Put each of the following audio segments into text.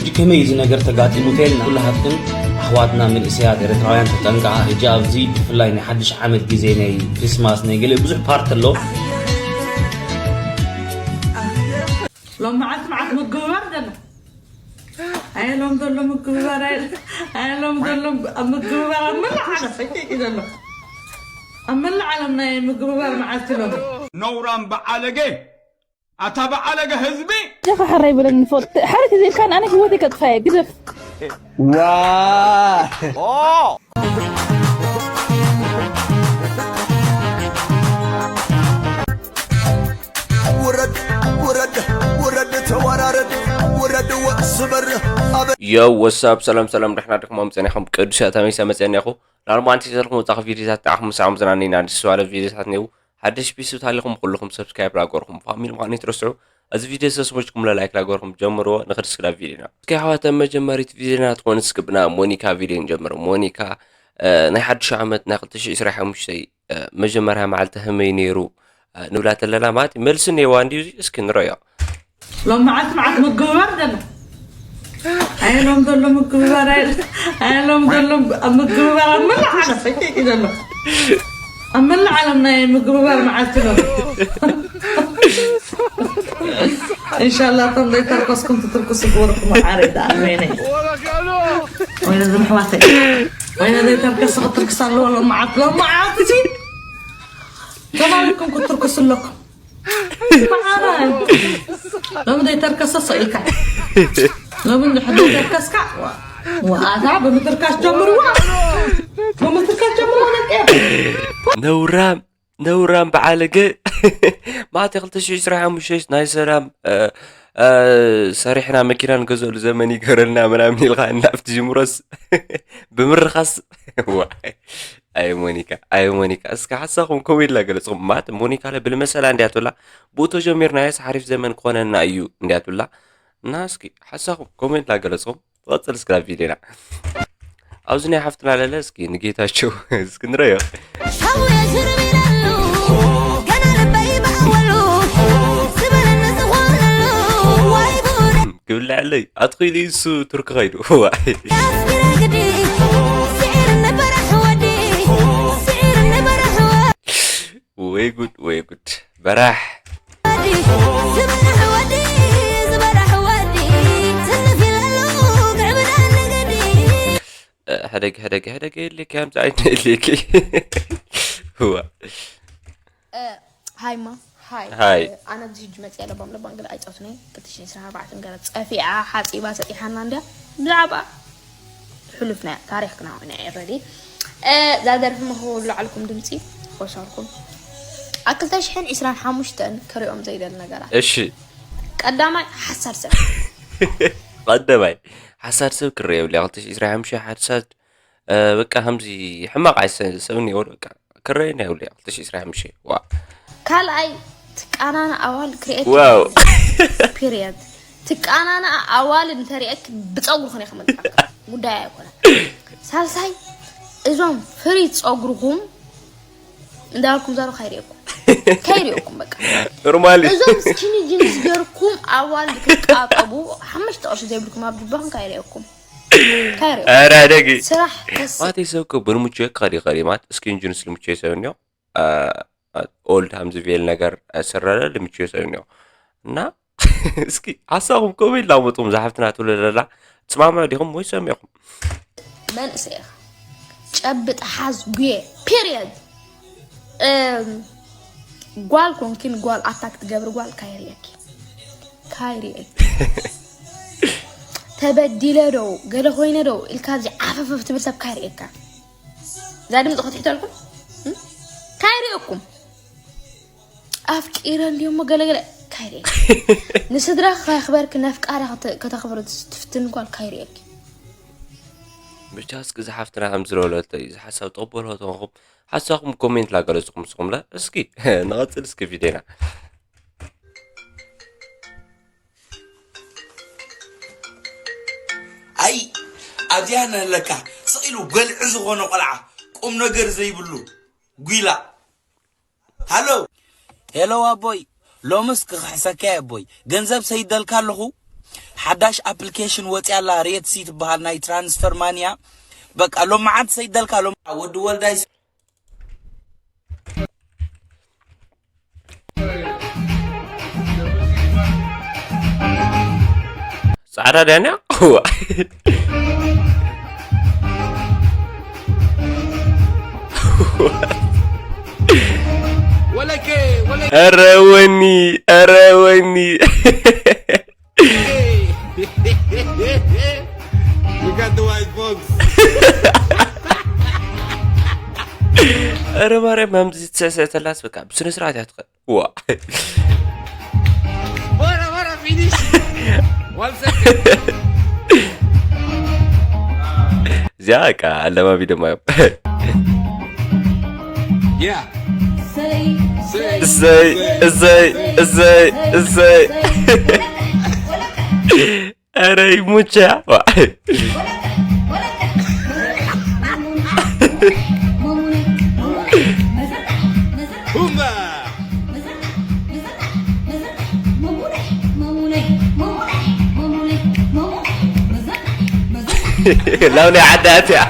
ሕጂ ከመይ እዚ ነገር ተጋጢሙ ተልና፣ ኩላሃትክን ኣሕዋትና መንእሰያት ኤርትራውያን ተጠንቀቓ። ሕጂ ኣብዚ ብፍላይ ናይ ሓድሽ ዓመት ግዜ፣ ናይ ክሪስማስ፣ ናይ ገለ ብዙሕ ፓርቲ ኣሎ። ሎም መዓልቲ መዓት ምግብባር ዘሎ ኣየ ሎም ዘሎ ምግብባር ኣየ ኣየ ሎም ዘሎ ኣብ ምግብባር ኣብ መላእ ዓለም ፈቂቂ ዘሎ ኣብ መላእ ዓለም ናይ ምግብባር መዓልቲ ሎም ነውራም በዓለገ ኣታ በዓለገ ህዝቢ ጀኻ ሓራይ በለኒ ፎጥ ሓረት ዘይልካን ኣነ ህይወተይ ከጥፋየ ግደፍ ዋ ውረድ ውረድ ውረድ ተወራረድ ውረድ ወስበር ኣበ Yo, what's up? ሰላም ሰላም፣ ደሕና ድኹም መፅና ኢኹም? ቅዱስ ተመይሰ መፅና ኢኹ። ላልማንቲ ዘለኹም ወፃኺ ቪዲዮታት ጣዕኹም ሳዕም ዝናኒና ደስ ባለ ቪዲዮታት ነይሩ። ሓደሽ ቢስብ ታሊኹም ኩልኹም ሰብስክራይብ ላገርኩም ፋሚሊ ምዃኑ ይትረስዑ። እዚ ቪዲዮ ሰስሞችኩም ለላይክ ላገርኩም ጀምርዎ። ንኽድስክላ ቪዲዮና እስኪ ኣሕዋተ መጀመሪት ቪዲዮና ትኾን እስክብና ሞኒካ ቪዲዮ ንጀምር። ሞኒካ እ፣ ናይ ሓድሽ ዓመት ናይ ክልተ ሽሕ ዕስራን ሓሙሽተን እ፣ መጀመርያ መዓልቲ ከመይ ነይሩ እ፣ ንብላ ተለና ማለት እዩ። መልሲ እኒአዋ እንድዩ እዚ እስኪ ንረዮ። ሎም መዓልቲ መዓት ምግብባር ዘሎ ኣየ ሎም ዘሎ ምግብባር ኣየ ኣየ ሎም ዘሎ ኣብ ምግብባር ኣብ መላእ ዓለም ፈቂቂ ዘሎ ኣብ መላእ ዓለም ናይ ምግብባር መዓልቲ ዘሎ እንሻላ እቶም ዘይተርከስኩም ትትርክሱ ግበርኩም ዓረ ዳ ኣሜነ ወይነ ዝምሕዋተይ ወይነ ዘይተርከስ ክትርክስ ኣለዎ ሎም መዓት ሎም መዓት እዚ ተማሪኩም ክትርክሱ ኣለኩም ሎም ዘይተርከሰ ሰኢልካ ሎም እንድሕር ዘይተርከስካ ዋታ ብምትርካስ ጀምርዋ ብምትርካስ ጀምርዋ ደቂ ነውራም ነውራም በዓለገ ማዕተ ክልተ ሽሕ ዕስራን ሓሙሽተን ናይ ሰላም እ፣ እ፣ ሰሪሕና መኪና ንገዝኦሉ ዘመን ይገረልና ምናምን ኢልካ እናብቲ ጅምሮስ ብምርኻስ ዋይ ኣይ ሞኒካ ኣይ ሞኒካ እስከ ሓሳኹም ኮሜንት ላገለጽኹም ማለት ሞኒካ ለ ብልመሰላ እንዲያ ትብላ ብኡ ተጀሚርናዮስ ሓሪፍ ዘመን ክኾነና እዩ እንዲያ ትብላ እና እስኪ ሓሳኹም ኮሜንት ላገለጽኹም ትቐጽል እስክላ ቪዲዮና ኣብዚ ናይ ሓፍትና ለለ እስኪ ንጌታቸው እስኪ ንረዮ ሓውየ ሽርብ ኢለሉ ገና ልበይ ባወሉ ዝበለኒ ዝኾነሉ ወይ ጉድ ክብልዐለይ ኣትኺሉ እሱ ቱርኪ ኸይዱ ዋይ ኣስጊረ ግዲ ስዒርኒ በራሕ ወዲ ስዒርኒ በራሕ ወዲ ወይ ጉድ ወይ ጉድ በራሕ ዝበራሕ ወዲ ዝበራሕ ወዲ ትንፍ ኢለሉ ግዕብዳኒ ግዲ ሕደግ ሕደግ ሕደግ የድልየኪ ከምዚ ዓይነት የድልየኪ እዋ ሃይማ ሃይ ሃይ። ኣነ ኣብዚ ሕጂ መፅእ ለባም ለባም ገለ ኣይፀቱነይ ክልተ ሽሕን ዕስራን ኣርባዕተን ገለ ፀፊዓ ሓፂባ ሰጢሓና እንድያ ብዛዕባ ሕሉፍና ታሪኽና ኢና ኤረዲ እዛ ደርፊ መኸወሉ ዓልኩም ድምፂ ወሰርኩም ኣብ ክልተ ሽሕን ዕስራን ሓሙሽተን ክሪኦም ዘይደሊ ነገራት እሺ ቀዳማይ ሓሳድ ሰብ ቀደማይ ሓሳድ ሰብ ክረየ ብልያ ክልተ ሽሕ ዕስራን ሓሙሽተ ሓሳድ እ፣ በቃ ከምዚ ሕማቕ ኣይሰ- ሰብ እኒኦ በቃ ክረየና የብሉ ክልተ ሽሕ ዕስራን ሓሙሽተ ዋ ካልኣይ ትቃናና ኣዋል ክሪኤት ዋው ፒሪየድ ትቃናና ኣዋል እንተሪኤክ ብፀጉርኽን እየ ክመልጣካ ጉዳይ ኣይኮነ ሳልሳይ እዞም ፍሪ ፀጉርኹም እንዳልኩም ዛሩ ካይሪኤኩም ካይሪኤኩም በቃ ኖርማሊ እዞም ስኪኒ ጅንስ ገርኩም ኣዋል ክትቃጠቡ ሓሙሽተ ቅርሺ ዘይብልኩም ኣብ ጅባኹም ካይሪኤኩም ካይሪኤኩም ኧረ ደጊ ስራሕ ከስ ማተይ ሰብ እኮ ብልምቹ ከዲ ከዲ ማለት እስኪን ጅንስ ልምቹ ሰብ እኒኦ ኦልድ ሃምዚ ቬል ነገር ስረለ ልምቹ ሰብ እኒኦ እና እስኪ ሓሳኹም ኮሜንት ላመጡም ዝሓፍትና ትብሉ ለላ ትስማምዑ ዲኹም ወይ ሰሚዕኹም መንእሰይ ኢኻ ጨብጥ ሓዝ ጉየ ፒሪየድ ጓል ኮንኪን ጓል ኣታክ ትገብሪ ጓል ካይሪኤኪ ካይሪኤኪ ተበዲለ ዶ ገለ ኮይነ ዶ ኢልካ ኣብዚ ዓፈፈፍ ትብል ሰብ ካይሪኤካ እዛ ድምፂ ክትሕተልኩም እም? ካይሪኤኩም ኣፍቂረ እንዲሞ ገለገለ ካይሪኤ ንስድራ ከክበርክ ነፍቃሪ ከተክብር ትፍትን ጓል ካይሪኤኪ ብቻ እስኪ ዝሓፍትና ከም ዝለወለቶ እዩ ዝሓሳብ ተቕበሎ ተንኹም ሓሳኹም ኮሜንት ላገለጽኹም ስኹምለ እስኪ ንቐጽል እስኪ ቪዲዮና ኣይ ኣብዚኣ ነለካ ስቕ ኢሉ ገልዒ ዝኾነ ቆልዓ ቁም ነገር ዘይብሉ ጒላ ሃሎ ሄሎ ኣቦይ ሎምስ ክኽሕሰካ እየ ኣቦይ ገንዘብ ሰይደልካ ኣለኹ ሓዳሽ ኣፕሊኬሽን ወፂያ ኣላ፣ ሬትሲ ትበሃል፣ ናይ ትራንስፈር ማንያ። በቃ ሎመዓት ሰይደልካ ሎም ወዲ ወልዳይ ጻዕዳ ዳንያ ወለኬ ወለኬ ኧረ ወኒ ኧረ ወኒ We got the white folks. ኧረ ማርያም ማምዚ ትሰሰተላስ በቃ ብስነ ስርዓት እያ ትኸድ ዋ Bora, bora, finish. One second. እዚኣ በቃ ኣለማቢ ድማ እዮም Yeah. እሰይ እሰይ እሰይ እሰይ ኧረ ይሙቻ ዋ Humba. ላው ናይ ዓዲ ኣትያ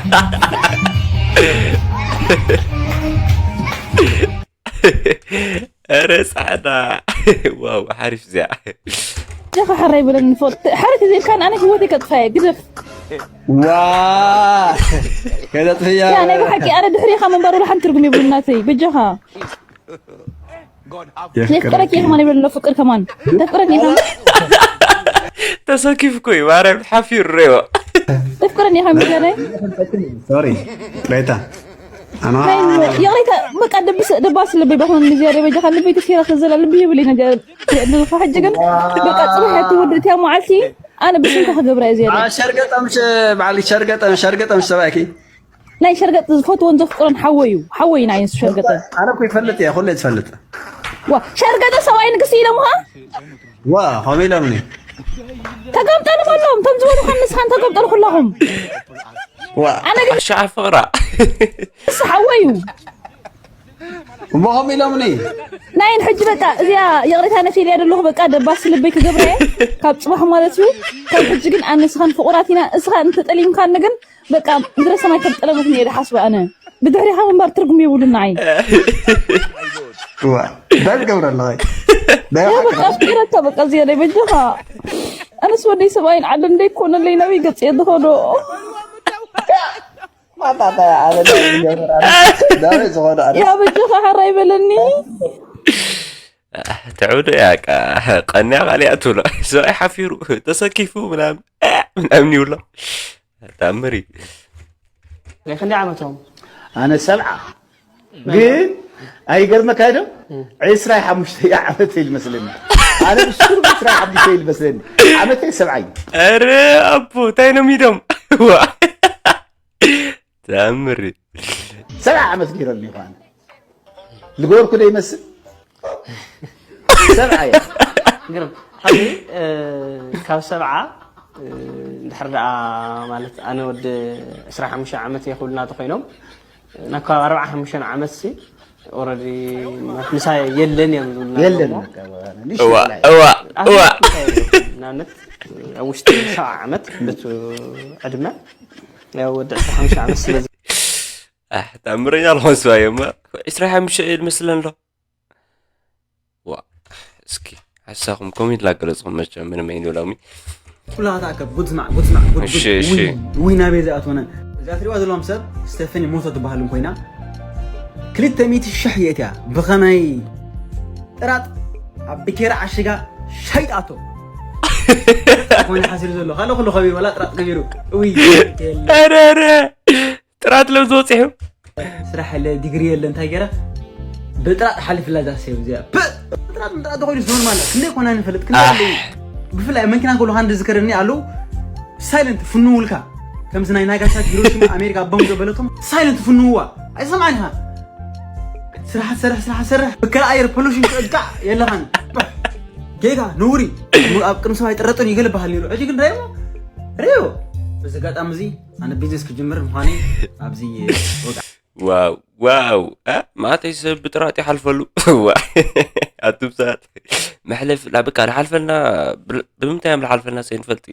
ኧረ ጻዕዳ ዋው ሓሪፍ እዚኣ ጀኻ ሕራይ በለኒ ፎት ሕርክ ዘይብካን ኣነ ህይወተይ ከጥፋየ ግደፍ ዋ ከዘጥፍያ ያ ናይ ብሓቂ ኣነ ድሕሪኻ ምንባር ወላ ሓንቲ ትርጉም የብሉ ናተይ በጃኻ የፍቅረኪ የፍቅረኪ ከማን ይብለሎ ፍቅር ከማን ተፍቅረኒ ኢኻ ተሰኪፍ እኮ እዩ ማርያም ሓፊሩ ሬዋ ተፍቅረኒ ኢኻ ምገለይ ሶሪ ቅሬታ ኣና ይቕሬታ በቃ ደብስ ደባስ ልበይ ባኹን ዝያደ በጃኻ ልበይ ተስኪራ ከዘላ ልቢ ይብለይ ነገር ዘለኻ ሕጂ ግን በቃ ጽባሕ እያ ትወድ እቲያ መዓልቲ ኣነ ብስንካ ክገብራ እየ ዝያደ ሸርገጠምሽ በዓል ሸርገጠም ሸርገጠምሽ ሰብኣይኪ ናይ ሸርገጥ ዝፈትዎን ዘፍቅሮን ሓወይ እዩ ሓወይ ናይ ንሱ ሸርገጠ ኣነ እኮ ይፈልጥ እየ ኩለ ዝፈልጥ ዋ ሸርገጠ ሰብኣይ ንግስቲ ኢሎምኻ ዋ ከምኡ ኢሎምኒ ተጋምጠሉ ከለዎም እቶም ዝበሉኻ ንስኻን ተጋምጠሉ ኩላኹም ዋ ኣነ ግን ኣሻዓ ፍቕራ ንሱ ሓወይ እዩ እሞ ከምኡ ኢሎምኒ ናይን ሕጂ በቃ እዚኣ ይቕሬታ ነፊልያ ዘለኹ በቃ ደባስ ልበይ ክገብረ እየ ካብ ፅባሕ ማለት እዩ ካብ ሕጂ ግን ኣነ ንስኻን ፍቑራት ኢና እስኻ እንተጠሊምካኒ ግን በቃ ምድረ ሰማይ ከም ጠለመት እየ ዝሓስበ ኣነ ብድሕሪኻ ምንባር ትርጉም የብሉን ንዓይ ዋ እንታይ ትገብር ኣለኸ ናይ ያ በቃ ኣፍቂረካ በቃ እዚኣ ናይ በጃኻ ኣነስ ወደይ ሰብኣይን ዓለም ደይኮነለይ ናበይ ገፅ እየ ዝኸዶ ማጣጣ ኣነ ዳበይ ዝኸዱ ኣነ ያ በጃኻ ሕራይ በለኒ ትዕብዶ እያ ቃ ቀንያ ካሊኣ ትብሎ ሰብኣይ ሓፊሩ ተሰኪፉ ምናምን ምናምን ይብሎ ተኣምር እዩ ናይ ክንደይ ዓመቶም ኣነ ሰብዓ ግን ኣይገርመካ ዶ ዕስራ ሓሙሽተ ዓመት ይመስለኒ ኣነ ብስሩ ዕስራ ሓሙሽተ ይመስለኒ ዓመተይ ሰብዓ እዩ ኧረ ኣቦ እንታይ ነው ሚዶም ዋ ተኣምር እዩ ሰብዓ ዓመት ገይረኒ ይኳን ዝገበርኩ ዶ ይመስል ሰብዓ እየ ግርም ኣብዚ ካብ ሰብዓ እንድሕር ደኣ ማለት ኣነ ወዲ ዕስራ ሓሙሽተ ዓመት እየ ክብሉና ተኮይኖም ናብ ከባቢ ኣርብዓ ሓሙሽተ ዓመት ሲ ኦረዲ ምሳይ የለን እዮም ዝብሉና የለን ኣለዉ። በቃ፣ ንእሽቶ እዋ ቆልዓ እየ። እዋ እዋ ንኣብነት ኣብ ውሽጢ ሰብዓ ዓመት በቲ ዕድመ ያው ወዲ ዕስራ ሓሙሽተ ዓመት ስለ ኣሕ፣ ተኣምረኛ ኣለኹም ስባ እዮም ዕስራ ሓሙሽተ እየ ዝመስለን ኣሎ ዋ እስኪ ሓሳኹም ኮሜንት ላገለጽኹም መቸም ምንም ኣይንብሎሚ ኩላኻ ተኣከብ ጉድ ስማዕ ጉድ ስማዕ ጉድ እሺ፣ ጉድ። እሺ። ውይ፣ ውይ ናበይ ዝኣትወነ እዛ ትሪእዋ ዘለዎም ሰብ ስተፈኒ ሞቶ ትበሃል እንኮይና ክልተ ሚእቲ ሽሕ የእትያ ብኸመይ ጥራጥ ኣብ ቢኬራ ዓሽጋ ሸይጣቶ ኮይነ ሓሲሩ ዘሎ ካልእ ኩሉ ከቢሩ ወላ ጥራጥ ከቢሩ ውይ ኧረ ኧረ ጥራት ለም ዝበፅሑ ስራሕ የለ ዲግሪ የለ እንታይ ገይረ ብጥራጥ ሓሊፍላ እዛ ሰብ እዚኣ ፕ! ጥራጥ ጥራጥ ኮይኑ ዝኖር ማለት ክንደይ ኮና ንፈልጥ ክንደይ ኣለዉ? ብፍላይ ኣብ መኪና ከለኻ እንደ ዝከረኒ ኣለዉ ሳይለንት ፍንውልካ ከምዚ ናይ ናጋሳኪ ሂሮሺማ ኣሜሪካ ቦምብ ዘበለቶም ሳይለንት ፍንውዋ ኣይሰማዕን ኢኻ ስራሕ ትሰርሕ ስራሕ ትሰርሕ ብከላ ኣየር ፖሉሽን ክእጋዕ የለኻን ጌጋ ነውሪ ኣብ ቅድሚ ሰብ ኣይጥረጥን ይገል በሃል ነይሩ ሕጂ ግን ዳይሞ ሪዮ በዚ ኣጋጣሚ እዚ ኣነ ቢዝነስ ክጅምር ምዃነይ ኣብዚ ወጋ ዋው ዋው እ፣ ማእተይ ሰብ ብጥራጥ ይሓልፈሉ። ዋ ኣቱም ሰባት መሕለፍ ላበቃ ልሓልፈልና። ብምንታይ እዮም ልሓልፈልና ሰይንፈልጢ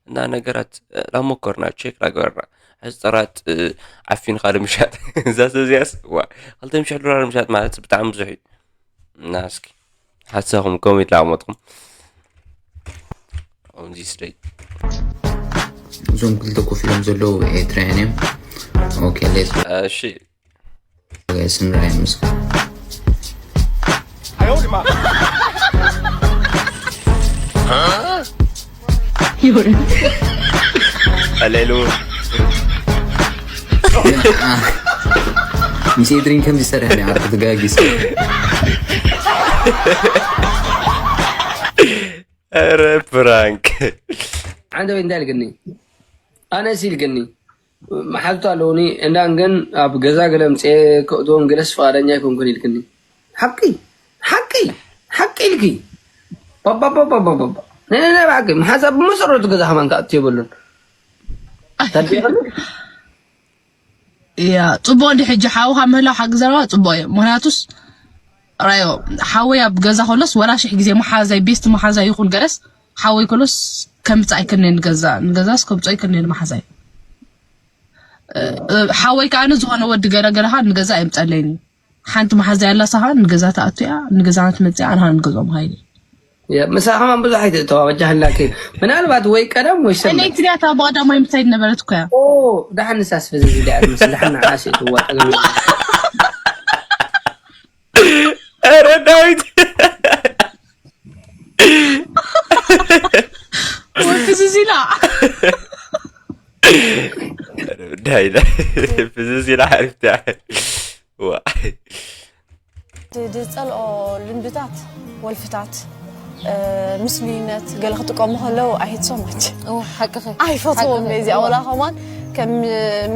እና ነገራት ላሞከርና ቼክ ላገበርና። እዚ ጥራጥ ዓፊንካ ንምሻጥ እዛ ሰብ እዚኣስ ዋ፣ ክልተ ሚእቲ ዶላር ምሻጥ ማለት ብጣዕሚ ብዙሕ እዩ። እና እስኪ ሓሳኹም ኮሜንት ላመጥኩም። On this day እዞም ክልተ ኮፍ ኢሎም ዘለዉ ኤርትራውያን እዮም። ኦኬ ሌት እሺ ስንራይ ምስ ኣለሉ ምስ ኤድሪን ከም ዝሰርሕ ዓርኩ ተጋጊስ። ኧረ ፕራንክ። ሓንቲ ወይ እንታይ ኢልክኒ? ኣነስ ኢልክኒ መሓዙት ኣለውኒ። እንዳን ግን ኣብ ገዛ ገለ ምፅኤ ከእትዎም ገለስ ፍቓደኛ ኣይኮንኩን ኢልክኒ። ሓቂ ሓቂ ሓቂ ኢልኪ። ባባባባባባ ናይ ናይ ብሓቂ መሓዛ ብመሰረቱ ገዛ ከማን ክኣቱ የብሉን። ታዲያ እያ ጽቡቕ። እንዲ ሕጂ ሓውኻ ምህላው ሓቂ ዘረባ ጽቡቕ እዩ። ምክንያቱስ ራዮ ሓወይ ኣብ ገዛ ከሎስ ወላ ሽሕ ግዜ መሓዛይ ቤስት መሓዛይ ይኹን ገለስ ሓወይ ከሎስ ከምጽእ ኣይክእልን ንገዛ ንገዛስ ከምጽእ ኣይክእልን መሓዛይ። ሓወይ ከኣ ዝኾነ ወዲ ገለ ገለኻ ንገዛ ኣይምጸለይን። ሓንቲ መሓዛይ ኣላ ሳኻ ንገዛ ትኣቱ እያ ንገዛና ትመጽእ ኣንሃ ንገዝኦም ሃይሊ። ምሳ ከማን ብዙሕ ኣይትእተዋ በጃህላኪ። ምናልባት ወይ ቀደም ወይ ሰመ እኔ ትሪያታ በቀዳማይ ምሳይ ነበረት እኮ እያ። ኦ ዳሕን ንሳስ ፍዝዝ ዳያት ምስ ዳሕን ንዓስ እትዋ ጠገም ኧረ ዳዊት ወይ ፍዝዝ ኢላ ዳይ ፍዝዝ ኢላ ሓሪፍ ዳይ ዋ ዝጸልኦ ልምድታት ወልፍታት ምስሉይነት ገለ ክጥቀሙ ከለዉ I hate so much ሓቅኺ ኣይፈትዎም ነዚኣ ወላ ከማን ከም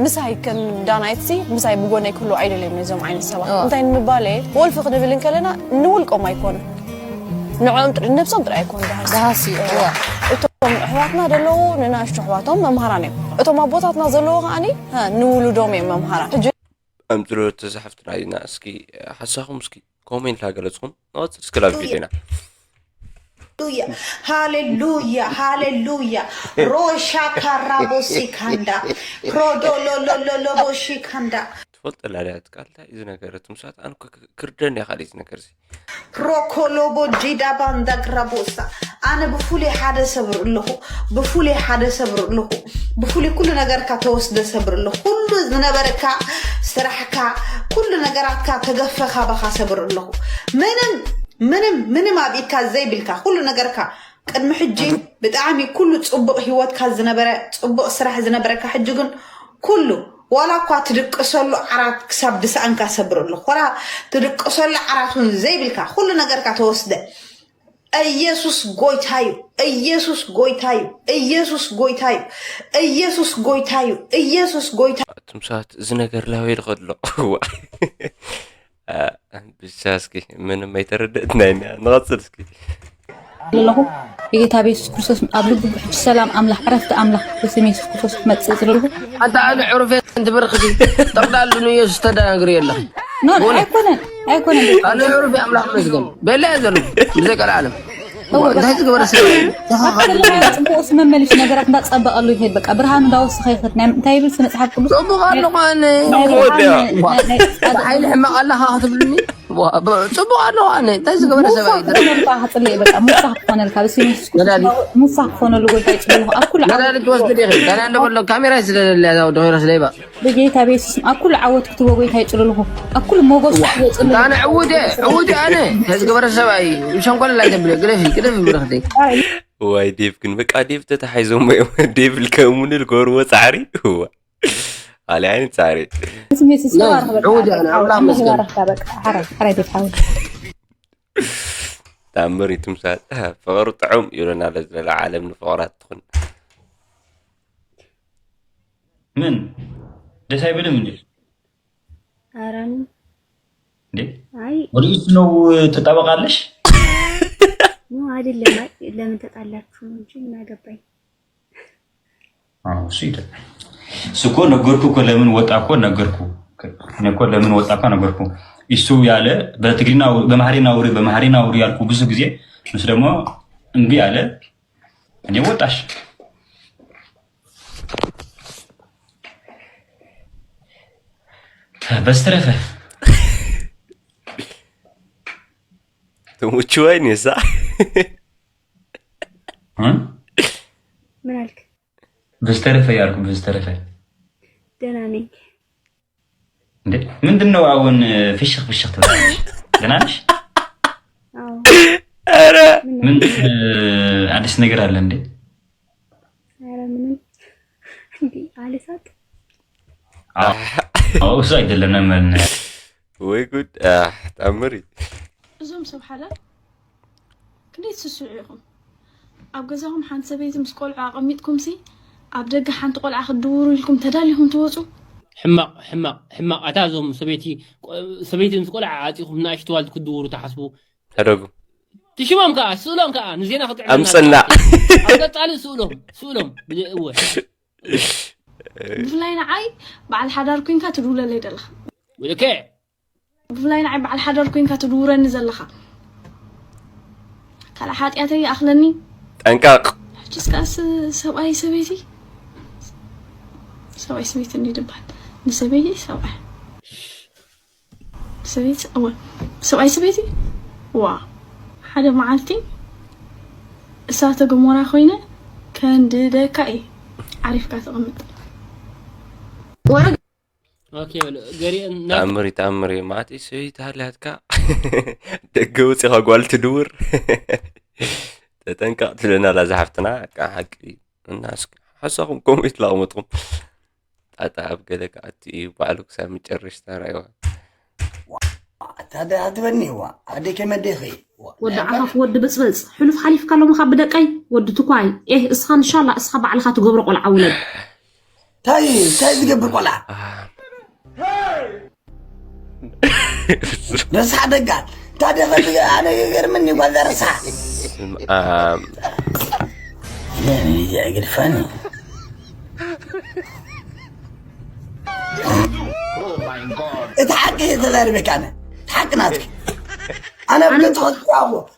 ምሳይ ከም ዳናይትሲ ምሳይ ብጎነይ ክህሉ ኣይደልዮም ነዞም ዓይነት ሰባት እንታይ ንምባል እየ ወልፊ ክንብል እንከለና ንውልቆም ኣይኮነ ንዕኦም ጥሪ ነብሶም ጥሪ ኣይኮኑ ዳሃሲ እቶም ኣሕዋትና ዘለዉ ንናእሽቱ ኣሕዋቶም መምሃራን እዮም እቶም ኣቦታትና ዘለዉ ከዓኒ ንውሉዶም እዮም መምሃራን ኣምፅሎ ተዛሓፍትና ኢና እስኪ ሓሳኹም እስኪ ኮሜንት ላገለፅኹም ንቐፅል እስኪ ላብ ቪዲዮና ሃሌሉያ ሃሌሉያ ሮሻ ካራቦሲ ካንዳ ሮዶሎሎሎቦሺ ካንዳ ትፈልጠላ ድያ ቃልታ እዩ ዝነገረት ምሳት ኣነ ክርደን እያ ካልእ ዝነገር ሮኮሎቦ ጂዳ ባንዳ ግራቦሳ ኣነ ብፉሉይ ሓደ ሰብር ኣለኹ ብፉሉይ ሓደ ሰብር ኣለኹ ብፉሉይ ኩሉ ነገርካ ተወስደ ሰብር ኣለኹ ኩሉ ዝነበረካ ስራሕካ ኩሉ ነገራትካ ተገፈ ካባኻ ሰብር ኣለኹ ምንም ምንም ምንም ኣብ ኢድካ ዘይብልካ ኩሉ ነገርካ ቅድሚ ሕጂ ብጣዕሚ ኩሉ ፅቡቕ ሂወትካ ዝነበረ ፅቡቕ ስራሕ ዝነበረካ ሕጂ ግን ኩሉ ዋላ እኳ ትድቅሰሉ ዓራት ክሳብ ድስኣንካ ሰብር ኣለኹ ዋላ ትድቅሰሉ ዓራት እውን ዘይብልካ ኩሉ ነገርካ ተወስደ ኢየሱስ ጎይታ እዩ ኢየሱስ ጎይታ እዩ ኢየሱስ ጎይታ እዩ ኢየሱስ ጎይታ እዩ ኢየሱስ ጎይታ ትምሳት እዚ ነገር ላበይ ልኸድሎ ብቻ እስኪ ምንም ኣይተረደእትና ኢና ንቐፅል እስኪ ኣለኹ ብጌታ ብየሱስ ክርስቶስ ኣብ ልቢ ብሕጂ ሰላም ኣምላኽ ዕረፍቲ ኣምላኽ ብስም የሱስ ክርስቶስ ክመፅእ ዝደልኹ ኣንታ ኣነ ዕሩፌ እንትብርኽቲ ጠቕላሉ ንየሱስ ተደናግሪ የለኺ ኖ ኣይኮነን ኣይኮነን ኣነ ዕሩፌ ኣምላኽ መስገን ቤላ እየ ዘለኹ ብዘይ ቀልዓለም እንታይ ዝገበረ ሰብ ጽቡቅ መመሊሱ ነገራት እንዳጸበቀሉ ይሄድ በቃ ብርሃኑ እንዳወሰኸ ይኸድ ናይ እንታይ ይብል ስነ ጽሓፍ ቅዱስ ጽቡቅ ኣለኹ ኣነ ሓይሊ ሕማቅ ኣለኻ ክትብልኒ ጽቡቅ ኣለኹ ኣነ እንታይ ዝገበረ ሰብ ክጽልእ በቃ ሙሳ ክኾነልካ ብስ ሙሳ ክኾነሉ ጎይታ ይጽልኹ ኣብ ኩሉ ነዳዲ ትወስድ ዲኺ ካሜራ ስለለያ ዶክተር ስለይባ ብጌታ ቤስስ ኣብ ኩሉ ዓወት ክትቦ ጎይታ ይጭልልኹ ኣብ ኩሉ ሞጎስ ይወፅልልኹ ኣነ ዕውድ ዕውድ ኣነ ተዝገበረ ሰብኣይ ሸንኮለል ኣይተብለ ግደፊ ግደፊ ብረኽተይ ዋይ ዴቭ ግን በቃ ዴቭ ተታሓይዞሞ እዮም ዴቭ ልከሙኒ ልገብርዎ ፃዕሪ እዋ ካልእ ዓይነት ፃዕሪ ዕውድ ኣነ ኣምላኽ መስገን ታምር ይትምሳል ፍቕሪ ጥዑም ይብለና ለዝለለ ዓለም ንፍቕራት ትኹን ምን ደስ አይብልም እንዴ? አረም እንዴ ወዲስ ነው ትጠበቃለሽ? ኖ አይደለም። አይ ለምን ተጣላችሁ እንጂ ምን አገባኝ። አዎ እሱ ይደል እሱ እኮ ነገርኩ እኮ ለምን ወጣ እኮ ነገርኩ። እኔ እኮ ለምን ወጣ እኮ ነገርኩ። እሱ ያለ በትግርኛ አውሪ፣ በአማርኛ አውሪ፣ በአማርኛ አውሪ ያልኩ ብዙ ጊዜ፣ እሱ ደግሞ እምቢ አለ። እኔ ወጣሽ በስተረፈ ትሙችዋይ ኔሳ እ? ምን አልክ? በስተረፈ ያልኩ በስተረፈ ደህና ነኝ። እንዴ ምንድን ነው አሁን ፍሽኽ ፍሽኽ ትላለች? ደህና ነሽ? አዎ። ኧረ ምን እ፣ አዲስ ነገር አለ እንዴ? ኧረ ምንም እንዴ አልሳቅ። አዎ እሱ አይደለም ነመን ወይ ጉድ። አህ፣ ታምሪ እዞም ሰብ ሓዳር ክንደይ ትስስዑ ኢኹም? ኣብ ገዛኹም ሓንቲ ሰበይቲ ምስ ቆልዑ ኣቐሚጥኩምሲ ኣብ ደገ ሓንቲ ቆልዓ ክትድውሩ ኢልኩም ተዳሊኹም ትወፁ? ሕማቕ ሕማቕ ሕማቕ ኣታ እዞም ሰበይቲ ሰበይቲ ምስ ቆልዓ ዓፂኹም ንኣሽቱ ዋልድ ክትድውሩ ትሓስቡ ሕደጉ ትሽሞም ከዓ ስእሎም ከዓ ንዜና ክጥዕም ኣምፀና ኣብ ቀፃሊ ስእሎም ስእሎም ብእወ ብፍላይ ንዓይ በዓል ሓዳር ኮንካ ትድውለለይ ዘለኻ ወይከ ብፍላይ ንዓይ በዓል ሓዳር ኮንካ ትድውረኒ ዘለኻ ካልእ ሓጢኣተይ ይኣኽለኒ ጠንቀቕ ሕጅስ ከኣስ ሰብኣይ ሰበይቲ ሰብኣይ ሰበይቲ እንዲ ድበሃል ንሰበይቲ ሰብኣይ ሰበይቲ እወ ሰብኣይ ሰበይቲ ዋ ሓደ መዓልቲ እሳተ ገሞራ ኮይነ ከንድደካ እየ ዓሪፍካ ተቐምጥ ኦኬ በሉ ገሪአን ናብ ተኣምሪ ተኣምሪ ማዕቲ ሰበይቲ ሃልያትካ ደገ ውፅኻ ጓል ትድውር ተጠንቀቕ ትብለና ኣላ ዝሓፍትና ቃ ሓቂ እዩ። እና እስኪ ሓሳኹም ከምኡ ይትላቕመጥኩም ጣጣ ኣብ ገለ ክኣቱ እዩ ባዕሉ ክሳብ መጨረሽታ ራእይዋ ታዲያ ኣትበኒ ዋ ኣደይ ከመይ ዲኺ ወዲ ዓፋፍ ወዲ ብፅብፅ ሕሉፍ ሓሊፍካ ሎምኻ ብደቀይ ወዲ ትኳይ ኤህ እስኻ ንሻላ እስኻ ባዕልኻ ትገብሮ ቆልዓ ውለድ ታይ ታይ ዝገብር ቆልዓ ረስሓ ደጋ ታዲያ ከዚ ኣነ ይገርምኒ ጓል ረስሓ ኣም፣ ይግድፈኒ እቲ ሓቂ ተዛሪበካ ኣነ እቲ ሓቂ ናትኪ ኣነ ብገጽ ከዝኩ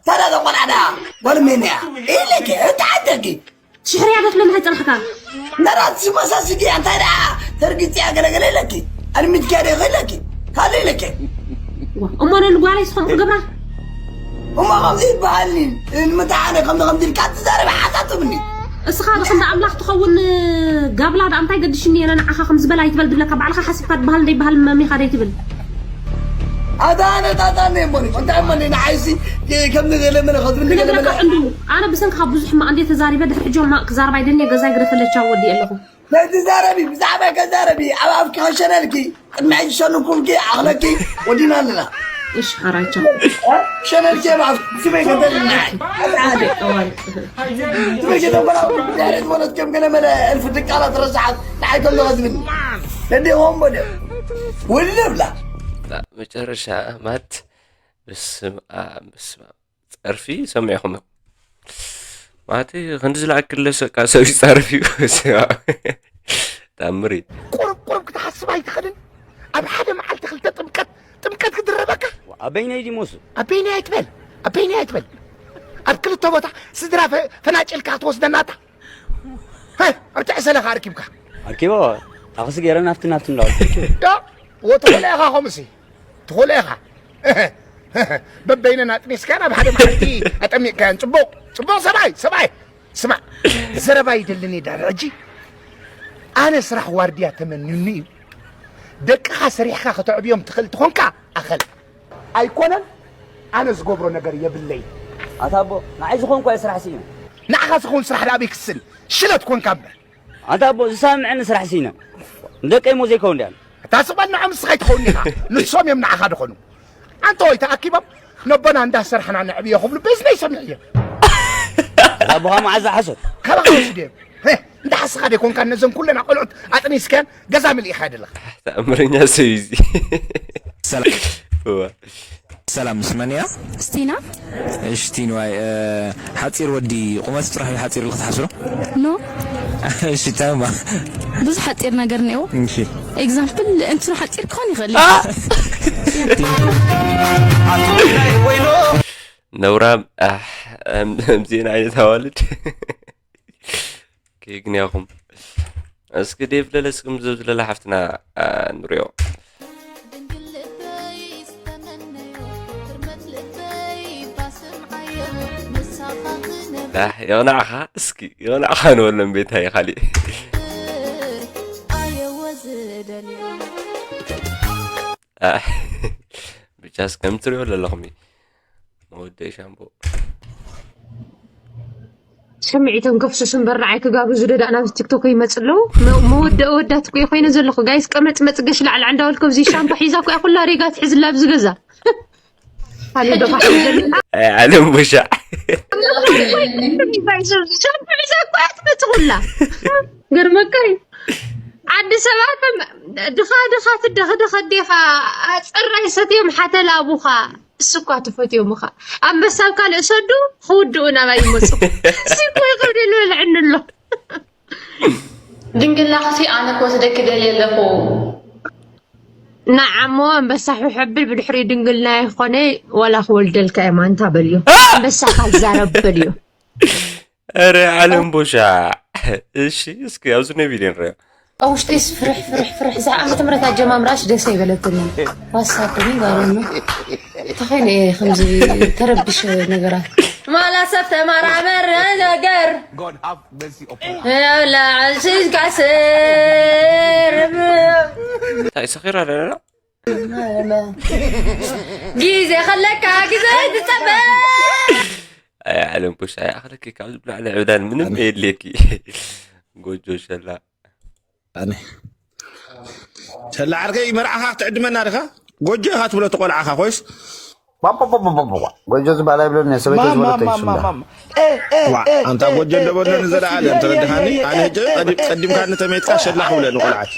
ታዲያ ዘቆልዓ ደኣ ጓል ሜን እያ ኢለኪ እቲ ሓቂ ሽሕርያ ዶ ትብለኒ ከይጸናሕካ ነራት ዝመሳስጊ እንታይ ደኣ ተርግጽያ ገለገለ ኢለኪ ኣድሚትኪያ ዶ ኢለኪ ካልእ ኢለኪ እሞ ነኒ ጓለይ ስኹም ክገብራ እሞ ከምዚ ይበሃልኒ ንምንታይ ኣነ ከምዚ ከምዚ ኢልካ ትዛረብ ሓሳብ ትብኒ እስኻ ብክንዲ ኣምላኽ ትኸውን ጋብላ ደኣ እንታይ ገድሽኒ እየ ንዓኻ ከም ዝበላ ኣይትበል ድብለካ ባዕልኻ ሓሲብካ ትበሃል እንደይበሃል መሚኻ ደይትብል ኣታ ኣነ ጣጣ እነ እሞኒ እንታይ እሞኒ ንዓይሲ ከምዚ ገለ መለ ከዝብኒ ገለ መለ ክነግረካ እንዱ ኣነ ብሰንካ ብዙሕ ሕማቕ እንዴ ተዛሪበ ድሕሪ ሕጆ ማቕ ክዛረብ ኣይደልየ ገዛይ ግደፈለቻ ወዲ ኣለኹ ነትዛረቢ ብዛዕባ ከዛረቢ ኣብ ኣፍኪ ከሸነልኪ ቅድሚ ሕጂ ሸንኩልኪ ኣኽለኪ ወዲና ኣለና እሺ ሓራቻ ሸነልኪ ኣብ ኣፍኪ ስበይ ገበል ንዓይ ጠዋል ስበይ ገበል ድሕሪ ዝሞለት ከም ገለ መለ እልፊ ድቃላት ረሳሓት ንዓይ ከም ዝኸዝብኒ ነዴ ወንበደ ውልብላ መጨረሻ ማት በስመ ኣብ በስመ ኣብ ጸርፊ ሰሚዕኹም ኢኹም ማለት ክንዲ ዝለኣክለ ሰቃ ሰብ ይጸርፍ እዩ ተኣምር እዩ ቁሩብ ቁሩብ ክትሓስብ ኣይትኽእልን ኣብ ሓደ መዓልቲ ክልተ ጥምቀት ጥምቀት ክድረበካ ኣበይነይ ዲሞስ ኣበይነይ ኣይትበል ኣበይነይ ኣይትበል ኣብ ክልተ ቦታ ስድራ ፈ- ፈናጭልካ ክትወስደናታ ሀ፣ ኣብ ትዕሰለኻ ኣርኪብካ ኣኪቦ ታኽሲ ገይረ ናፍቲ ናፍቲ እንዳው ዶ ወትኾለ ኢኻ ከምሲ ትኾለ ኢኻ በበይነን ኣጥኒስካ ናብ ሓደ መዓልቲ ኣጠሚቕካያን ፅቡቕ ፅቡቕ ሰብኣይ ሰብኣይ ስማዕ ዘረባ ይደልን ዳር ሕጂ ኣነ ስራሕ ዋርድያ ተመንዩኒ እዩ ደቅኻ ሰሪሕካ ከተዕብዮም ትኽእል ትኾንካ ኣኸል ኣይኮነን ኣነ ዝገብሮ ነገር የብለይ ኣታ ኣቦ ንዓይ ዝኾንኳ እየ ስራሕ ስኢነ ንዓኻ ዝኸውን ስራሕ ዳኣበይ ክስን ሽለት ኮንካ እምበር ኣታ ኣቦ ዝሳምዐኒ ስራሕ ስኢነ ንደቀይ ሞ ዘይከውን ድያን እታ ስቕበል ንዖም ንስኻ ይትኸውን ኢኻ ንሶም እዮም ንዓኻ ድኾኑ ኣንተ ወይ ተኣኪቦም ነቦና እንዳሰርሕና ንዕብዮ ክብሉ በዝነይ ሰሚዕ እዮም ኣታ ኣቦኻ መዓዛ ሓሶት ካባኻ ወስድ እዮም እንዳሓስኻ ደይኮንካ ነዘን ኩለና ቆልዑት ኣጥኒስከን ገዛ ምልኢኻ ደለኻ ተኣምረኛ ሰብ እዩ እዚ ሰላም ምስ መን እያ ስቲና እሽቲ ንዋይ ሓፂር ወዲ ቁመት ጥራሕ እዩ ሓፂር ኢልክ ትሓስሮ ኖ እሺ ታማ ብዙሕ ሓፂር ነገር እኒኦ እሺ ኤግዛምፕል እንትኑ ሓፂር ክኾን ይኽእል እዩ። ነውራም ኣምዚን ዓይነት ኣዋልድ ከይግንያኹም። እስኪ ዴቭ ለለ እስኪ ምዘብ ዝለላ ሓፍትና ንሪኦ። ኣህ፣ የቕናዕኻ እስኪ፣ የቕናዕኻ ንበሎም ቤታይ ካሊእ። ኣህ፣ ብቻስ ከም ትሪኦ ዘለኹም እዩ። መወደኢ ሻምቦ። ስምዒቶም ከፍስሱ እምበር ንዓይ ክጋብዙ ደዳእ ናብዚ ቲክቶክ ይመጽእ ኣለዉ። መ- መወደኢ ወዳት እኮ ኮይነ ዘለኹ ጋይስ ቀመጽ መጽ ገሽ ላዕሊ ዓንዳወል ከብዚ ሻምፖ ሒዛ እኮ እያ ኩላ ሬጋ ትሕዝላ ኣብዚ ገዛ። ኣነ ዶ ፋሕ ዘላ ኣይ ዓለም ቦሻዕ። ሻምፖ ሒዛ እኮ እያ ትመጽእ ኩላ። ገርመካ እዩ። ዓዲ ሰባት ድኻ ድኻ ትደኽ ድኻ ዴኻ ኣጸራይ ሰትዮም ሓተላ ኣቡኻ እሱ እኳ ትፈትዮ ምኻ ኣንበሳ ኣብ ካልእ ሰዱ ክውድኡ ናባይ ይመጹ እሱ እኮ ይኸብድ ልበልዕኒ ኣሎ ድንግልናኽሲ ኣነ ክወስደኪ ደልየ ኣለኹ። ንዓሞ ኣንበሳ ሕብል ብድሕሪ ድንግልና ይኾነ ወላ ክወልደልካ እየ ማንታ በልዮ ኣንበሳ ካልዛረብ በልዮ ኧረ ዓለም ቦሻዕ እሺ እስኪ ኣብዚ ናይ ቪድዮ ንሪኦ ኣብ ውሽጠይስ ፍርሕ ፍርሕ ፍርሕ እዛ ዓመተ ምህረት ኣጀማምራሽ ደስ ኣይበለትኒ ዋሳኩኒ ጋርኑ ተኸይነ እየ ከምዚ ተረብሽ ነገራት ማላ ሰብ ተመራመር ነገር እንታይ ሰኺራ ኣለና ግዜ ከለካ ግዜ ትፀበ ኣይ ዓለም ቡሽ ኣይኣኽለኪ ካብ ዝብላዕ ናይ ዕብዳን ምንም የድልየኪ ጎጆ ሸላ ኣነ ሸላ ዓርከይ መርዓኻ ክትዕድመና ዲኻ ጎጆ ኢኻ ትብሎ ተቆልዓኻ ኮይስ ጎጆ ዝበሃል ኣይብለኒ ሰበይቲ ዝበለቶ ይሽላ ዋ ኣንታ ጎጀ እንደበሎ ንዘለኣለም ተረድኻኒ ኣነ ሕጂ ቀዲምካ ንተመይጥካ ሸላ ክብለ ንቆልዓት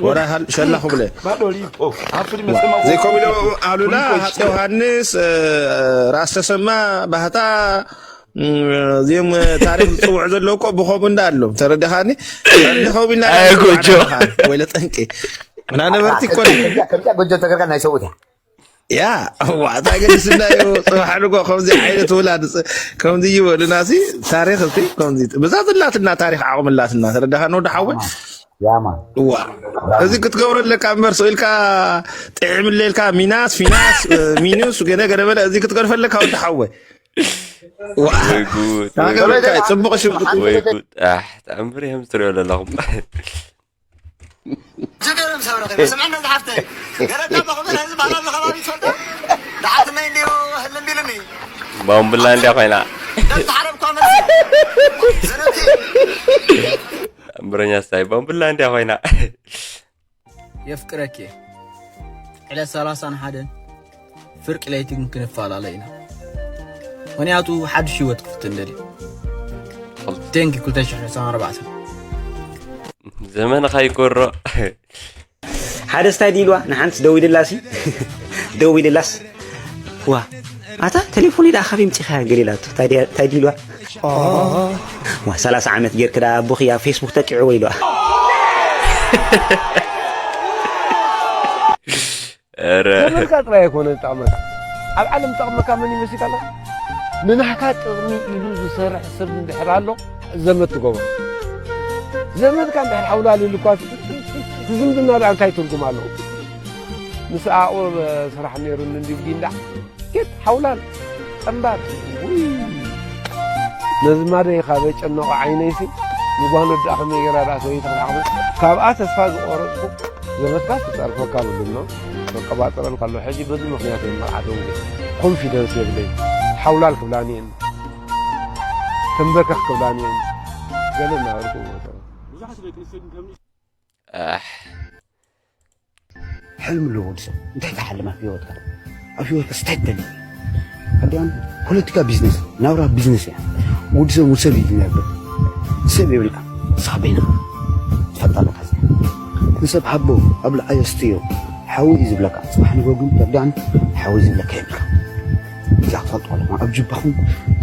ወላ ሸላ ክብለ ዘይኮም ኢሎ ኣሉላ ሃፀ ዮሃንስ ራስ ተሰማ ባህታ እዚኦም ታሪክ ዝፅውዑ ዘለዉ እኮ ብኸምኡ እንዳ ኣለዉ ተረድኻኒ ተረድኸው ኢልና ጎጆ ወይለ ጠንቂ ምና ነበርቲ እኮ ከምዚኣ ጎጆ ተገርካ ናይ ሰብኡት እያ ያ ዋዕታ ገዲስና እዩ ጽባሕ ንጎ ከምዚ ዓይነት ውላድ ከምዚ ይበሉና ሲ ታሪክ እቲ ከምዚ ብዛ ዝላትና ታሪክ ዓቕሚ ላትና ተረዳኻ ነው ደሓወ ያማ ዋ እዚ ክትገብሮ ኣለካ እምበር ስኢልካ ጥዕም ለልካ ሚናስ ፊናስ ሚኑስ ገለ ገለ በለ እዚ ክትገድፈ ኣለካ ወዲ ሓወ ጽቡቅ ሽጉጥ ተኣምር እዮም ትሪኦ ዘለኹም ጀገረም ሰብረ ከይበ ስምዕና ዝሓፍተይ ገረዳ መኽብር ህዝብ ባህላ ዝኸባቢ ትፈልጦ ደሓትመይ እንዲዩ ህልም ቢልኒ ባምብላ እንዲያ ኮይና ደም ተሓረብኳ መልሲ ዝነቲ እምብረኛ ስታይ ባምብላ እንዲያ ኮይና የፍቅረኪ ዕለት ሰላሳን ሓደን ፍርቂ ለይቲ ግን ክንፈላለ ኢና። ምኽንያቱ ሓድሽ ህይወት ክፍትን ደልየ። ቴንኪ ክልተ ሽሕ ዕስራን ኣርባዕተን ዘመንኻ ይኮሮ ሓደ ስታይ ዲልዋ ንሓንቲ ደው ኢልላሲ ደው ኢልላስ ዋ ኣታ ቴሌፎን ኢዳ ካበይ ምፂኻ ገሊላቱ ታይ ዲልዋ ዋ ሰላሳ ዓመት ጌርክ ዳ ኣቦኺ ኣብ ፌስቡክ ተቂዕዎ ኢልዋ ኧረ ዘመድካ ጥራይ ኣይኮነ ዝጠቕመካ ኣብ ዓለም ዝጠቕመካ መን ይመስልካ ኣሎ ንናህካ ጥቕሚ ኢሉ ዝሰርሕ ሰብ እንድሕር ኣሎ ዘመድ ትገብሮ ዘመድካ እንድሕር ሓውላል ኢሉ እኳ ዝምድና ዳ እንታይ ትርጉም ኣለዎ ምስ ኣቑ ስራሕ ነይሩኒ እንዲብጊ እንዳ ኬት ሓውላል ጠንባር ነዚ ማደይ ካብ ዘጨነቑ ዓይነይሲ ንጓኖ ዳኣ ከመይ ገይራ ዳኣ ሰበይቲ ክትዓቕበ ካብኣ ተስፋ ዝቆረፅኩ ዘመድካ ትፀርፈካ ብሉኖ መቀባጠረን ከሎ ሕጂ በዚ ምክንያት እዮም መርዓ ደውለ ኮንፊደንስ የብለይ ሓውላል ክብላኒ እየን ተንበርከክ ክብላኒ እየን ገለ እናበልኩ ብዙሓት ደቂ ኣንስትዮ ግን ከም ሕልሚ ኣለዎ ወዲ ሰብ እንታይ ትሓልም ኣብ ህይወትካ ኣብ ህይወትካ ስታይ ትደሊ ኣዲኣም ፖለቲካ ቢዝነስ ናብራ ቢዝነስ እያ ወዲ ሰብ ወዲ ሰብ እዩ ዝነብር ሰብ የብልካ ንስኻ በይንኻ ትፈልጣ ኣለካ እዚኣ ንሰብ ሃቦ ኣብ ልዓዮ ስትዮ ሓዊ እዩ ዝብለካ ፅባሕ ንጎ ግን ተዳን ሓዊ ዝብለካ የብልካ እዛ ክትፈልጦ ኣለካ ኣብ ጅባኹም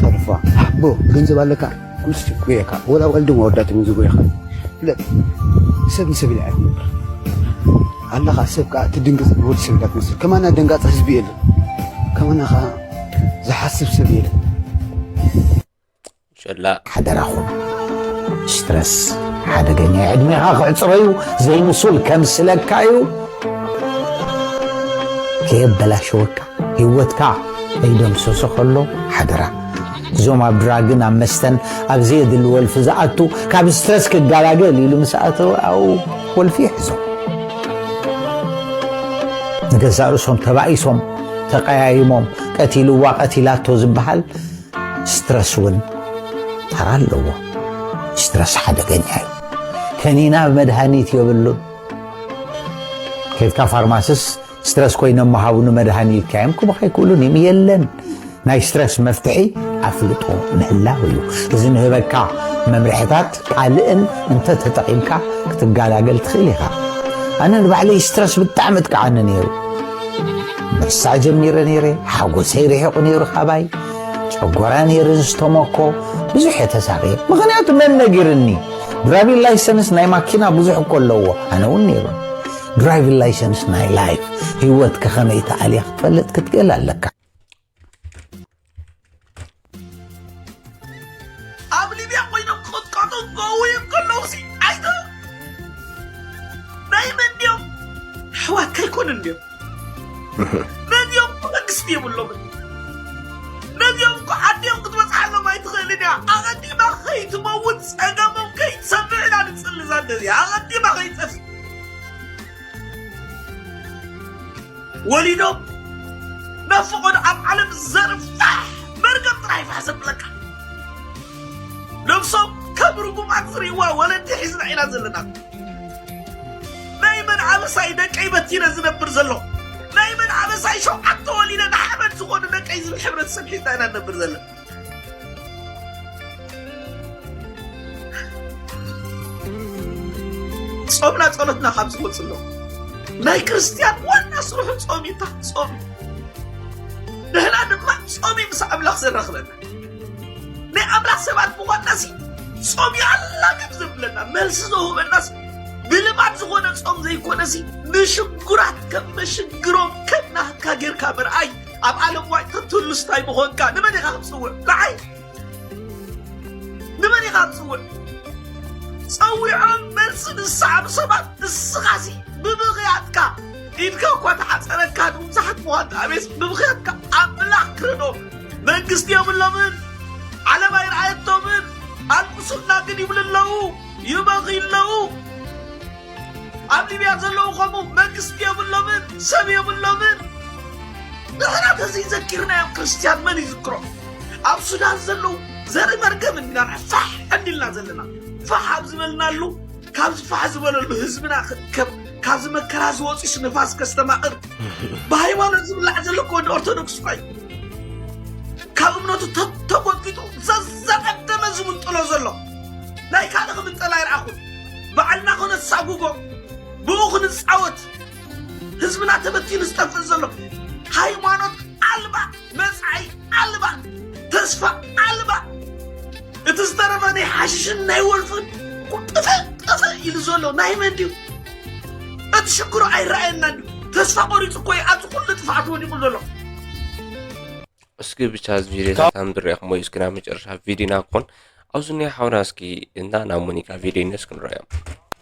ጠርፋ ሃቦ ገንዘብ ኣለካ ኩልስቲ ጉየካ ወላ ወልድም ወዳትም ዝጉየኻ ፍለጥ። ሰብ ንሰብ ኢላ እያ ትነብር። ኣላ ኸዓ ሰብ ከኣ ትድንግጽ ንወዲ ሰብ ኢላ ትመስል። ከማና ደንጋጺ ህዝቢ የለን። ከማና ኸዓ ዝሓስብ ሰብ የለን። ሸላ ሓደራኹም፣ ስትረስ ሓደገኛ እዩ። ዕድሜኻ ክዕጽሮ እዩ፣ ዘይንሱል ከምስለካ እዩ። ከየበላሸወካ፣ ህይወትካ ከይደምሰሶ ከሎ ሓደራ። እዞም ኣብ ድራግን ኣብ መስተን ኣብ ዘየድሊ ወልፊ ዝኣቱ፣ ካብ ስትረስ ክጋላገል ኢሉ ምስ ኣተወ ኣብኡ ወልፊ ይሕዞ። ንገዛእ ርእሶም ተባኢሶም ተቀያይሞም ቀቲልዋ ቀቲላቶ ዝበሃል ስትረስ እውን ተራ ኣለዎ። ስትረስ ሓደገኛ እዩ። ከኒና መድሃኒት የብሉን። ከድካ ፋርማስስ ስትረስ ኮይኖም መሃቡኒ መድሃኒት ኢልካዮም ክቡኻ ኣይክእሉን እዮም። የለን። ናይ ስትረስ መፍትሒ ኣፍልጦ ምህላው እዩ። እዚ ንህበካ መምርሕታት ካልእን እንተ ተጠቒምካ ክትጋላገል ትኽእል ኢኻ። ኣነ ንባዕለይ ስትረስ ብጣዕሚ እጥቅዓኒ ነይሩ። ምርሳዕ ጀሚረ ነይረ። ሓጎሰይ ርሒቑ ነይሩ ካባይ። ጨጎራ ነይሩ ዝተመኮ። ብዙሕ እየ ተሳቒየ። ምኽንያቱ መን ነጊርኒ? ድራይቪን ላይሰንስ ናይ ማኪና ብዙሕ እኮ ኣለዎ። ኣነ እውን ነይሩ። ድራይቪን ላይሰንስ ናይ ላይፍ ህይወት ከኸመይ ተኣልያ ክትፈልጥ ክትክእል ኣለካ። ኣብ ሊብያ ኮይኖም ክቕጥቀጡ ክገውዮም ከለዉ ሲ ኣይተ ናይ መን ድዮም ኣሕዋትካ ኣይኮኑን ድዮም ነዚኦም እኮ መንግስቲ የብሎምን ነዚኦም እኮ ዓዲኦም ክትበፅሓሎም ኣይትኽእልን እያ ኣቐዲማ ከይትመውት ፀገሞም ከይትሰምዕ ኢና ንፅሊ እዛ እንደዚኣ ኣቐዲማ ከይትጠፍእ ወሊዶም ናብ ፈቐዶ ኣብ ዓለም ዘርፋሕ መርገም ጥራሕ ይፋሕ ዘብለካ ነብሶም ከም ርጉማት ዝርእይዋ ወለዲ ሒዝና ኢና ዘለና ናይ መን ኣበሳይ ደቀይ በቲነ ዝነብር ዘሎ ናይ መን ኣበሳይ ሸውዓተ ወሊደ ንሓመድ ዝኾኑ ደቀይ ዝብል ሕብረተሰብ ሒዝና ኢና ንነብር ዘለና ጾምና ጸሎትና ካብ ዝወጽእ ኣሎ ናይ ክርስትያን ዋና ስርሑ ጾም እዩ ጾም እዩ ንሕና ድማ ጾም እዩ ምስ ኣምላኽ ዘራኽበና ናይ ኣምላኽ ሰባት ምዃንና ሲ ጾም እዩ ኣላግብ ዘብለና መልሲ ዘውህበናስ ብልማድ ዝኾነ ጾም ዘይኮነሲ ንሽጉራት ከም መሽግሮም ከም ናህካ ጌርካ ምርኣይ ኣብ ዓለም ዋይ ተትህሉስ ታይ ምኾንካ ንመን ኢኻ ክትጽውዕ ንዓይ ንመን ኢኻ ትጽውዕ? ጸዊዖም መልሲ ዝሰዓቡ ሰባት እስኻሲ ብብኽያትካ ኢድካ እኳ ተሓጸረካ ንብዙሓት ምዃን ተኣቤስ ብብኽያትካ ኣምላኽ ክረዶ መንግስቲ የብሎምን ዓለም ኣይረኣየቶምን ኣልቅሱልና ግን ይብሉ ኣለዉ ይበኺ ኣለዉ ኣብ ሊብያ ዘለዉ ከምኡ መንግስቲ የብሎምን ሰብ የብሎምን ንሕና ተዘይዘኪርናዮም ክርስትያን መን ይዝክሮ ኣብ ሱዳን ዘለዉ ዘርኢ መርገም እንዲና ፋሕ እንዲልና ዘለና ፋሕ ኣብ ዝበልናሉ ካብዚ ፋሕ ዝበለሉ ህዝብና ክእከብ ካብዚ መከራ ዝወፂስ ንፋስ ከስተማቕር ብሃይማኖት ዝብላዕ ዘሎ እኮ ወዲ ኦርቶዶክስ እኳ እዩ ካብ እምነቱ ተጎጥቂጡ ዘዘቐደመ ዝምንጥሎ ዘሎ ናይ ካልእ ክምንጠል ኣይረኣኹን ባዕልና ከነሳጉጎ ብኡ ክንፃወት ህዝብና ተበቲኑ ዝጠፍእ ዘሎ ሃይማኖት ኣልባ መፅዓይ ኣልባ ተስፋ ኣልባ እቲ ዝተረፈ ናይ ሓሽሽን ናይ ወልፍን ጥፍእ ጥፍእ ኢሉ ዘሎ ናይ መን ድዩ እቲ ሽግሩ ኣይረኣየና ድዩ ተስፋ ቆሪፁ እኮ ኣብዚ ኩሉ ጥፍኣት ወዲቁ ዘሎ እስኪ ብቻ እዚ ቪዲዮታት ከም ዝረኣኹሞ እዩ እስኪ ናብ መጨረሻ ቪዲዮና ክኾን ኣብዚ ናይ ሓውና እስኪ እና ናብ ሞኒካ ቪዲዮ እስኪ ንረኣዮም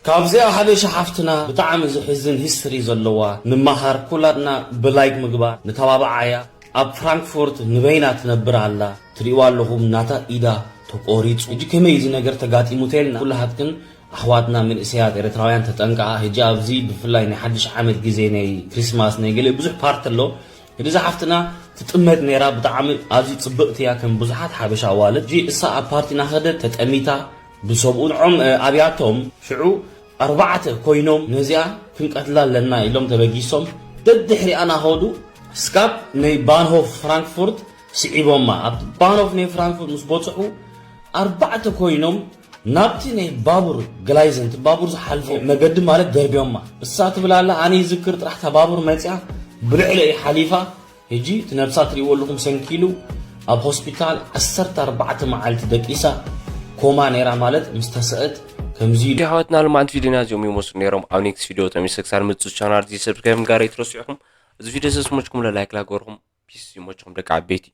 ካብዚኣ ሓበሻ ሓፍትና ብጣዕሚ ዝሕዝን ሂስትሪ ዘለዋ ንመሃር ኩላትና ብላይክ ምግባር ንተባብዓያ ኣብ ፍራንክፎርት ንበይና ትነብር ኣላ ትሪእዋ ኣለኹም ናታ ኢዳ ተቆሪፁ ሕጂ ከመይ እዚ ነገር ተጋጢሙ ተልና ኩላሃትክን ኣሕዋትና መንእሰያት ኤርትራውያን ተጠንቀቓ። ሕጂ ኣብዚ ብፍላይ ናይ ሓድሽ ዓመት ግዜ ናይ ክሪስማስ ናይ ገለ ብዙሕ ፓርቲ ኣሎ። ሕጂ እዛ ሓፍትና ትጥመት ነይራ ብጣዕሚ ኣብዚ ጽብቕቲ እያ ከም ብዙሓት ሓበሻ ኣዋልድ። ሕጂ እሳ ኣብ ፓርቲ ናኸደት ተጠሚታ ብሰብኡ ንዖም ኣብያቶም ሽዑ ኣርባዕተ ኮይኖም ነዚኣ ክንቀትላ ኣለና ኢሎም ተበጊሶም ደድሕሪኣ ናኸዱ ስካብ ናይ ባንሆፍ ፍራንክፉርት ስዒቦማ። ኣብቲ ባንሆፍ ናይ ፍራንክፉርት ምስ በጽሑ ኣርባዕተ ኮይኖም ናብቲ ናይ ባቡር ግላይዘን እቲ ባቡር ዝሓልፎ መገዲ ማለት ደርብዮማ። እሳ ትብል ኣላ ኣነ ይዝክር ጥራሕ እታ ባቡር መጺኣ ብልዕለይ ሓሊፋ። ሕጂ እቲ ነብሳ ትሪእዎ ኣለኹም ሰንኪሉ ኣብ ሆስፒታል ዓሰርተ ኣርባዕተ መዓልቲ ደቂሳ ኮማ ነይራ ማለት ምስ ተሰእት ከምዚ ኢሉ ኣሕዋትና ልማዓት ቪድዮና እዚኦም ይመስሉ ነይሮም። ኣብ ኔክስት ቪድዮ ተመልሰ ክሳብ ምፅእ ቻናል እዚ ሰብስክራይብ ምግባር ኣይትረስዑ ኢኹም። እዚ ቪድዮ ስለ ዝመችኩም ላይክ ላገርኩም ፒስ። ይመችኩም ደቂ ዓበይቲ።